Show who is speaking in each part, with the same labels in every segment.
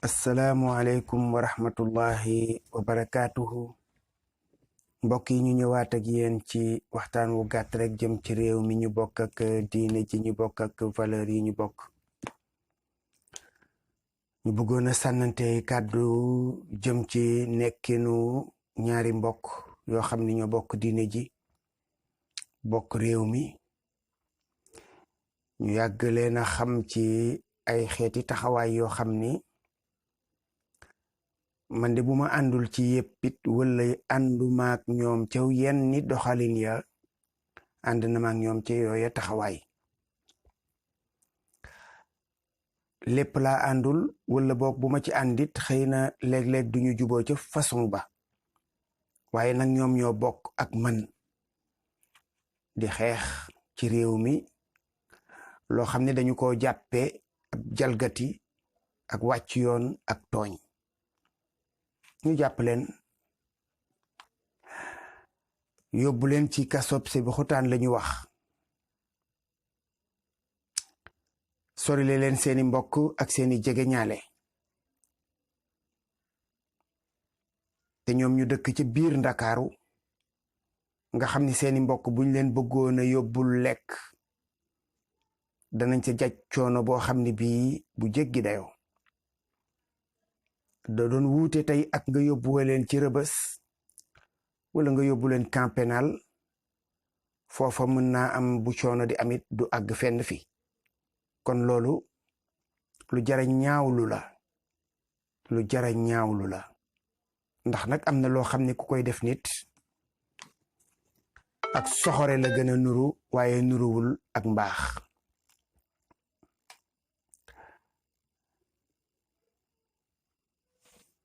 Speaker 1: asalaamualeykum wa rahmatullahi wa barakaatuhu mbokk yi ñu ñëwaat ak yéen ci waxtaan wu gàtt rek jëm ci réew mi ñu bokk ak diine ji ñu bokk ak valeur yi ñu bokk. ñu bëggoon a sànnante kàddu jëm ci nekkinu ñaari mbokk yoo xam ni ñoo bokk diine ji bokk réew mi ñu yàgg leen a xam ci ay xeeti taxawaay yoo xam ni man de bu ma àndul ci yëpp it wala ànduma ak ñoom ca yenn ni doxalin ya ànd na ma ak ñoom ca yooya taxawaay lépp laa àndul wala boog bu ma ci àndit xëy na léeg-léeg duñu juboo ca façon ba waaye nag ñoom ñoo bokk ak man di xeex ci réew mi loo xam ne dañu ko jàppe ab jalgati ak wàcc yoon ak tooñ ñu jàpp leen yóbbu leen ci kasob Sébikotane la ñu wax sorile leen seeni mbokk ak seeni jege ñaale te ñoom ñu dëkk ci biir Ndakaaru nga xam ni seeni mbokk buñ leen bëggoon a yóbbul lekk danañ ca jaj coono boo xam ne bii bu jéggi dayoo da doon wuute tey ak nga yóbbu leen ci rëbës wala nga yóbbu leen camp pénal foofa mën naa am bu coono di amit du àgg fenn fi kon loolu lu jara ñaawlu la lu jara ñaawlu la ndax nag am na loo xam ne ku koy def nit ak soxore la gën a nuru waaye nuruwul ak mbaax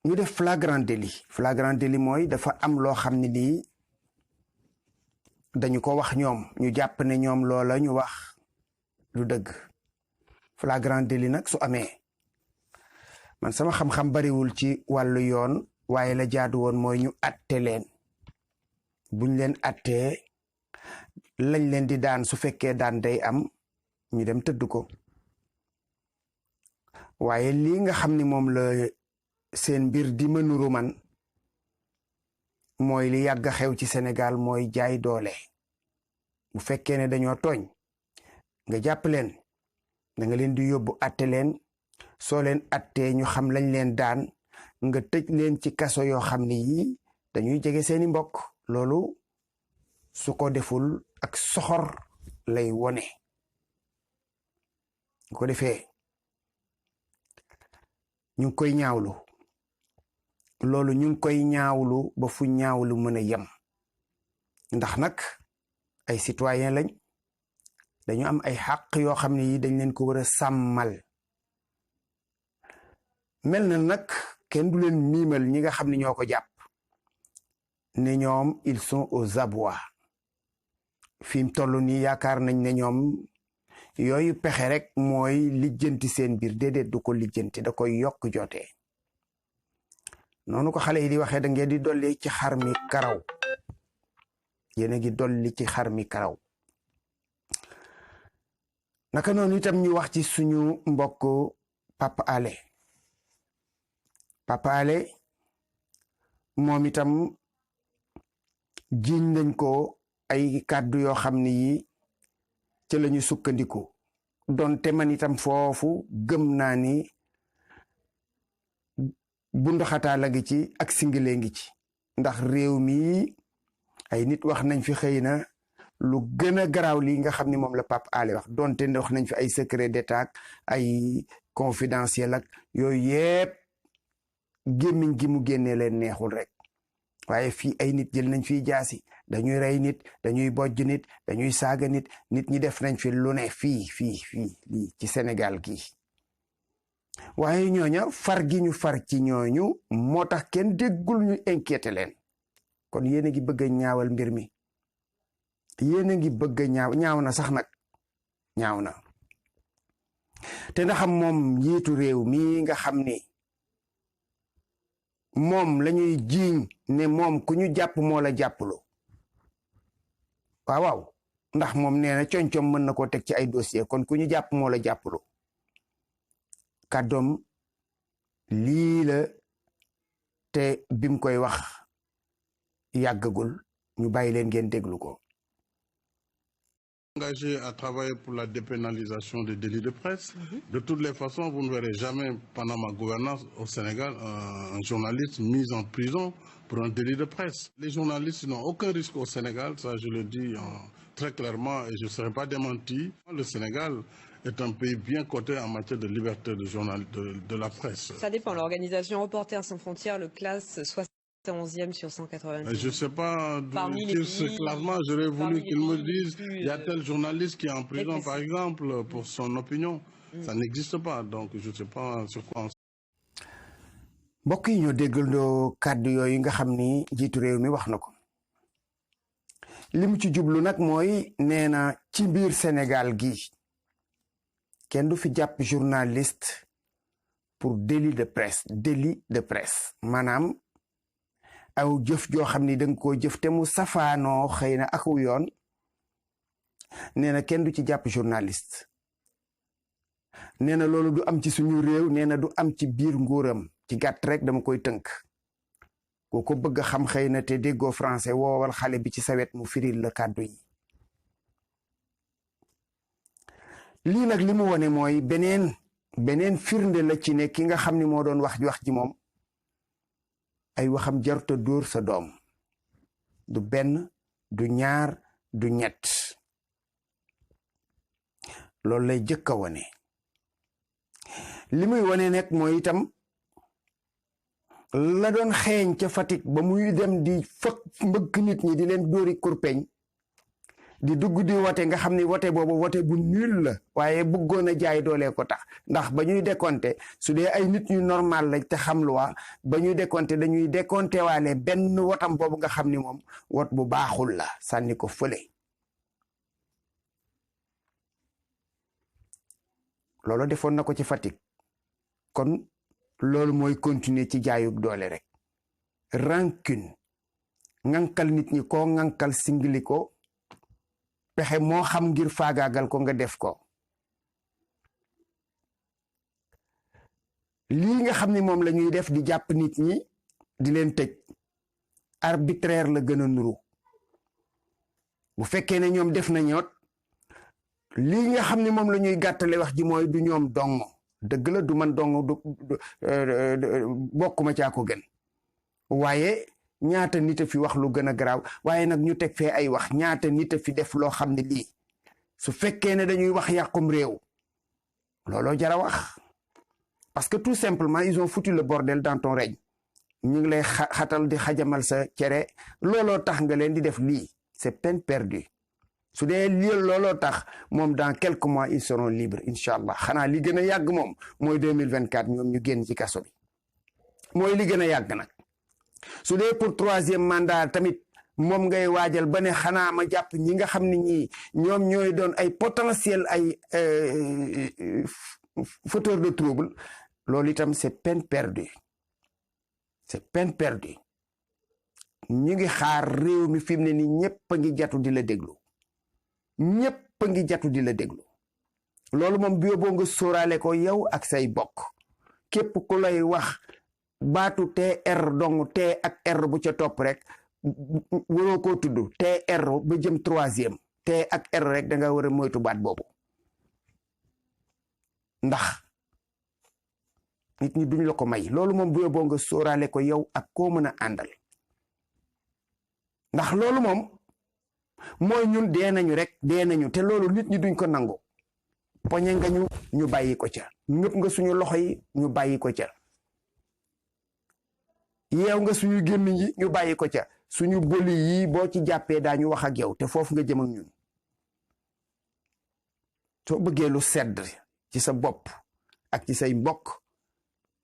Speaker 1: ñu def flagrant délit mooy dafa am loo xam ne lii dañu ko wax ñoom ñu jàpp ne ñoom loola ñu wax lu dëgg flagrant délit nag su amee man sama xam-xam bariwul ci wàllu yoon waaye la jaadu woon mooy ñu atte leen buñ leen attee lañ leen di daan su fekkee daan day am ñu dem tëdd ko waaye lii nga xam ni moom la seen mbir di ma nuru man mooy li yàgg a xew ci Sénégal mooy jaay doole bu fekkee ne dañoo tooñ nga jàpp leen da nga leen di yóbbu atte leen soo leen attee ñu xam lañ leen daan nga tëj leen ci kaso yoo xam ne yii dañuy jege seeni mbokk loolu su ko deful ak soxor lay wone ko defee ñu ngi koy ñaawlu loolu ñu ngi koy ñaawlu ba fu ñaawlu mën a yem ndax nag ay citoyen lañ dañu am ay xàq yoo xam ne yi dañ leen ko war a sàmmal mel na nag kenn du leen miimal ñi nga xam ne ñoo ko jàpp ne ñoom ils sont aux abois fi mu toll nii yaakaar nañ ne ñoom yooyu pexe rek mooy lijjanti seen biir déedéet du ko lijjanti da koy yokk jotee noonu ko xale yi di waxee da ngeen di dolli ci xar mi karaw yéen a ngi dolli ci xar mi karaw naka noonu itam ñu wax ci suñu mbokk Papa Alé moom itam jiiñ nañ ko ay kàddu yoo xam ne yi ci la ñu sukkandiku donte man itam foofu gëm naa ni bunduxataa la ngi ci ak singilee ngi ci ndax réew mi ay nit wax nañ fi xëy na lu gën a garaaw lii nga xam ni moom la Pape Alé wax donte wax nañ fi ay secret d'état ay confidentiel ak yooyu yëpp gémmiñ gi mu génnee leen neexul rek waaye fii ay nit jël nañ fiy jaasi dañuy rey nit dañuy bojj nit dañuy saaga nit ñi def nañ fi lu ne fii lii ci Sénégal gii waaye ñooña far gi ñu far ci ñooñu moo tax kenn déggul ñu inquiété leen kon yéen a ngi bëgg a ñaawal mbir mi yéen a ngi bëgg a ñaaw na sax nag ñaaw na te ndaxam moom njiitu réew mi nga xam ni moom lañuy jiiñ ne moom ku ñu jàpp moo la jàpplu waaw ndax moom nee na coñcoom mën na koo teg ci ay dossier kon ku ñu jàpp moo la jàpplu kàddoom lii la te bim koy wax yàggagul ñu bàyyi leen ngeen déglu ko.
Speaker 2: Engagé à travailler pour la dépénalisation des délits de presse. De toutes les façons, vous ne verrez jamais pendant ma gouvernance au Sénégal un journaliste mis en prison pour un délit de presse. Les journalistes n'ont aucun risque au Sénégal, ça je le dis très clairement et je ne serai pas démenti. Le Sénégal est un pays bien coté en matière de liberté de la presse.
Speaker 3: Ça dépend. L'organisation Reporters sans frontières le classe 71e sur 180.
Speaker 2: Je ne sais pas dire ce classement. J'aurais voulu qu'ils me disent il y a tel journaliste qui est en prison, par exemple, pour son opinion. Ça n'existe pas. Donc, je ne sais pas sur quoi on...
Speaker 1: mbokk yi ñoo déggandoo kàddu yooyu nga xam ni njiitu réew mi wax na ko. li mu ci jublu nag mooy nee na ci biir Sénégal gi kenn du fi jàpp journaliste pour délit de presse maanaam aw jëf joo xam ni danga koo jëf te mu safaanoo xëy na aku yoon nee na kenn du ci jàpp journaliste. nee na loolu du am ci suñu réew nee na du am ci biir nguuram ci gàtt rek dama koy tënk ku ko bëgg a xam xëy na te déggoo français woowal xale bi ci sa wet mu firil la kàddu yi. lii nag li mu wone mooy beneen firnde la ci ne ki nga xam ni moo doon wax ji moom ay waxam jaruta dóor sa doom du benn du ñaar du ñett loolu lay jëkk a wone. li muy wone nekk mooy itam la doon xeeñ ca Fatick ba muy dem di mbëkk nit ñi di leen dóori kurpeñ di dugg di wote nga xam ni wote boobu wote bu nul la waaye bëggoon a jaay doole ko tax ndax ba ñuy décompté su dee ay nit ñu normal lañ te xam loi ba ñuy décompté dañuy décompté waale benn wotam boobu nga xam ni moom wot bu baaxul la sànni ko fële. loolu defoon na ko ci Fatick kon loolu mooy continuer ci jaayug doole rek. rancune ŋankal nit ñi koo ŋankal singili ko pexe moo xam ngir faagaagal ko nga def ko. lii nga xam ni moom la ñuy def di jàpp nit ñi di leen tëj arbitraire la gën a nuru. bu fekkee ne ñoom def na ñoot lii nga xam ni moom la ñuy gàttale wax ji mooy du ñoom dong dëgg la du man dong bokkuma caa ko gën waaye ñaata nit a fi wax lu gën a garaaw waaye nag ñu teg fee ay wax ñaata nit a fi def loo xam ne lii su fekkee ne dañuy wax yàqum réew looloo jara wax parce que tout simplement ils ont foutu le bordel dans ton règne ñu ngi lay xatal di xajamal sa cere looloo tax nga leen di def lii c'est peine perdue. su dee lii looloo tax moom dans quelques mois ils seront libres incha allah xanaa li gën a yàgg moom mooy 2024 ñoom ñu génn ci kaso bi mooy li gën a yàgg nag. su dee pour 3e mandat tamit moom ngay waajal ba ne xanaa ma jàpp ñi nga xam ne ñii ñoom ñooy doon ay potentiel ay fauteurs de trouble loolu itam c'est peine perdue c'est peine perdue. ñu ngi xaar réew mi fi mu ne ni ñëpp a ngi jatu di la déglu. ñëpp a ngi jatu di la déglu loolu moom bi yóbboo nga sóoraale ko yow ak say bokk képp ku lay wax baatu TR dong T ak R bu ca topp rek waroo koo tudd TR ba jëm 3e T ak R rek da nga war a moytu baat boobu ndax nit ñi duñ la ko may loolu moom bu yóbboo nga sóoraale ko yow ak koo mën a àndal ndax loolu moom mooy ñun dee nañu rek dee nañu te loolu nit ñi duñ ko nangu poñe nga ñu bàyyi ko ca ñëpp nga suñu loxo yi ñu bàyyi ko ca yeew nga suñu gémmiñ yi ñu bàyyi ko ca suñu bëli yi boo ci jàppee daañu wax ak yow te foofu nga jëm ak ñun soo bëggee lu sedd ci sa bopp ak ci say mbokk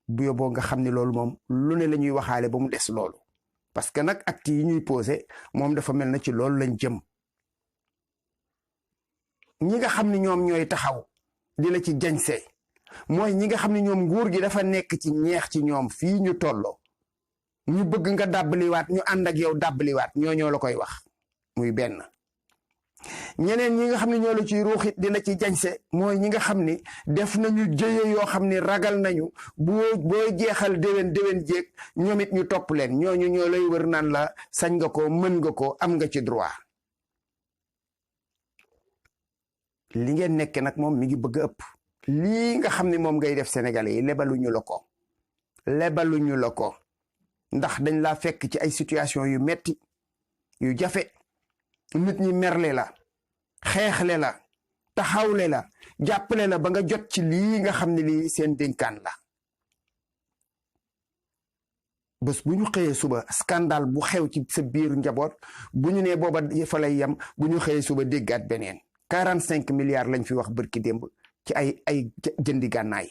Speaker 1: bu yóbboo nga xam ne loolu moom lu ne la ñuy waxaale ba mu des loolu parce que nag acte yi ñuy posé moom dafa mel na ci loolu lañ jëm ñi nga xam ne ñoom ñooy taxaw di la ci jañse mooy ñi nga xam ne ñoom nguur gi dafa nekk ci ñeex ci ñoom fii ñu tolloo ñu bëgg nga dàbbaliwaat ñu ànd ak yow dàbbaliwaat ñoo la koy wax muy benn ñeneen ñi nga xam ne ñoo la ciy ruuxit di la ci jañse mooy ñi nga xam ni def nañu jëye yoo xam ni ragal nañu boo jeexal déwén jéeg ñoom it ñu topp leen ñooñu ñoo lay wër naan la sañ nga ko mën nga ko am nga ci droit. li ngeen nekke nag moom mi ngi bëgg a ëpp. lii nga xam ne moom ngay def Sénégalais yi lebaluñu la ko ndax dañ laa fekk ci ay situation yu metti yu jafe nit ñi merle la xeexle la taxawle la jàppale la ba nga jot ci lii nga xam ne lii seen dénkaan la. bés bu ñu xëyee suba scandale bu xew ci sa biir njaboot bu ñu nee booba fa lay yem bu ñu xëyee suba déggaat beneen 45 milliards lañ fi wax bërki démb ci ay jëndi gànnaay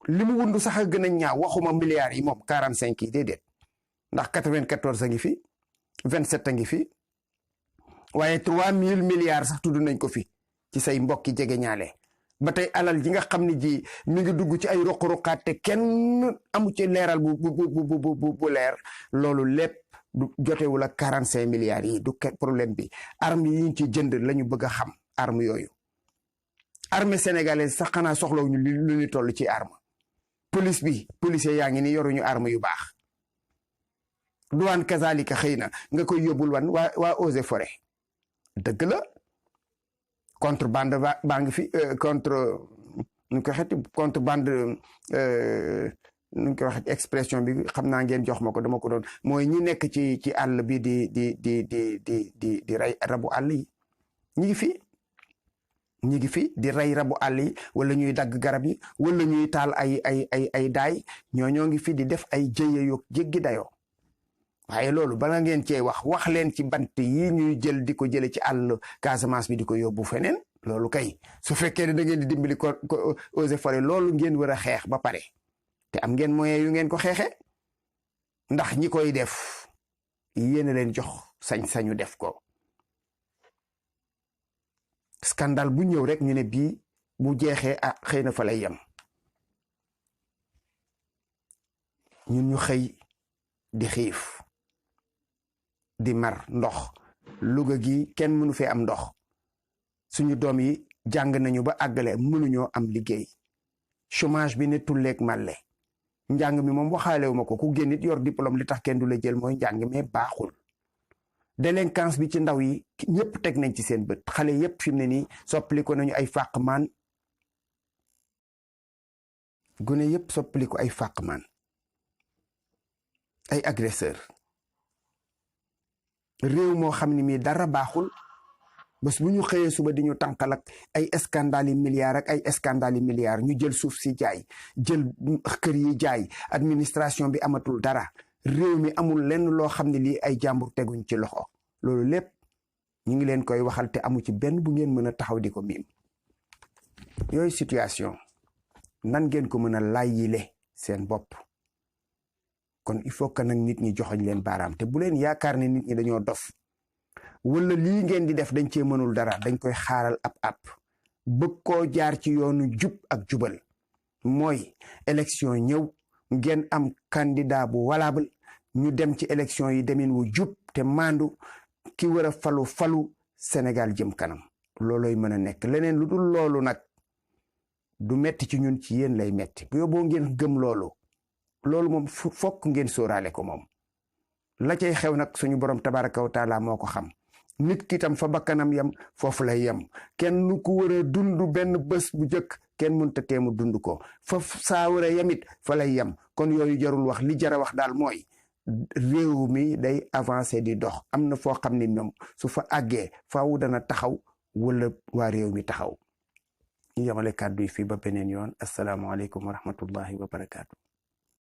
Speaker 1: li mu wundu sax a gën a ñaaw waxuma milliards yi moom 45 yi déedéet ndax 94 a ngi fi 27 a ngi fi waaye 3000 milliards sax tudd nañ ko fi ci say mbokki jege ñaale ba tey alal ji nga xam ne ji mi ngi dugg ci ay ruq-ruqaat te kenn amu ci leeral bu leer loolu lépp du jotewul ak 45 milliards yi du problème bi armes yi ñu ci jënd la ñu bëgg a xam armes yooyu armée sénégalaise sax xanaa soxlawuñu lu ñu toll ci arme police bi policier yaa ngi ni yoruñu arme yu baax douane kazalika xëy na nga koy yóbbul wan waa eaux et forêt dëgg la contrebande baa ngi fi nu ko xeeti contrebande nu ko waxee expression bi xam naa ngeen jox ma ko dama ko doon mooy ñi nekk ci àll bi di rey rabu àll yi ñi ngi fi di rey rabu àll yi wala ñuy dagg garab yi wala ñuy taal ay daay ñoo ngi fi di def ay jëye yu jéggi dayoo waaye loolu bala ngeen cee wax leen ci bant yi ñuy jël di ko jële ci àll Casamance bi di ko yóbbu feneen loolu kay su fekkee ne da ngeen di dimbali ko eaux et forêts loolu ngeen war a xeex ba pare te am ngeen moyen yu ngeen ko xeexe ndax ñi koy def yéen a leen jox sañ-sañu def ko scandale bu ñëw rek ñu ne bii bu jeexee xëy na fa lay yem ñun ñu xëy di xiif di mar ndox Louga gi kenn mënu fee am ndox suñu doom yi jàng nañu ba àggale mënuñoo am liggéey chômage bi ne tulleeg màlle njàng mi moom waxaalewu ma ko ku génn it yor diplôme li tax kenn du la jël mooy njàng mais baaxul délinquance bi ci ndaw yi ñëpp teg nañ ci seen bët xale yëpp fi mu ne nii soppali ko nañu ay fàqmaan gune yëpp soppali ko ay fàqmaan ay agresseur réew moo xam ne mii dara baaxul bés bu ñu xëyee suba di ñu tànqal ak ay scandale yi milliards ak ay scandale yi milliards ñu jël suuf si jaay jël kër yi jaay administration bi amatul dara réew mi amul lenn loo xam ne lii ay jàmbur teguñ ci loxo loolu lépp ñu ngi leen koy waxal te amu ci benn bu ngeen mën a taxaw di ko miim yooyu situation nan ngeen ko mën a layyile seen bopp kon il faut que nag nit ñi joxoñ leen baaraam te bu leen yaakaar ne nit ñi dañoo dof wala lii ngeen di def dañ cee mënul dara dañ koy xaaral ab bëgg koo jaar ci yoonu jub ak jubal mooy élection ñëw ngeen am candidat bu valable ñu dem ci élection yi demin wu jub te maandu ki war a falu Sénégal jëm kanam looloy mën a nekk leneen lu dul loolu nag du metti ci ñun ci yéen lay metti bu yóbboo ngeen gëm loolu moom fokk ngeen sóoraale ko moom la cay xew nag suñu borom tabaraka wa taala moo ko xam nit ki tam fa bakkanam yam foofu lay yem kenn ku war a dund benn bés bu jëkk kenn mënta teemu dund ko fa saa war a yemit fa lay yem kon yooyu jarul wax li jara wax daal mooy réew mi day avancer di dox am na foo xam ne moom su fa àggee faaw dana taxaw wala waa réew mi taxaw ñu yemale kàddu yi fii ba beneen yoon asalaamaaleykum wa rahmatullahi wa barakaatu.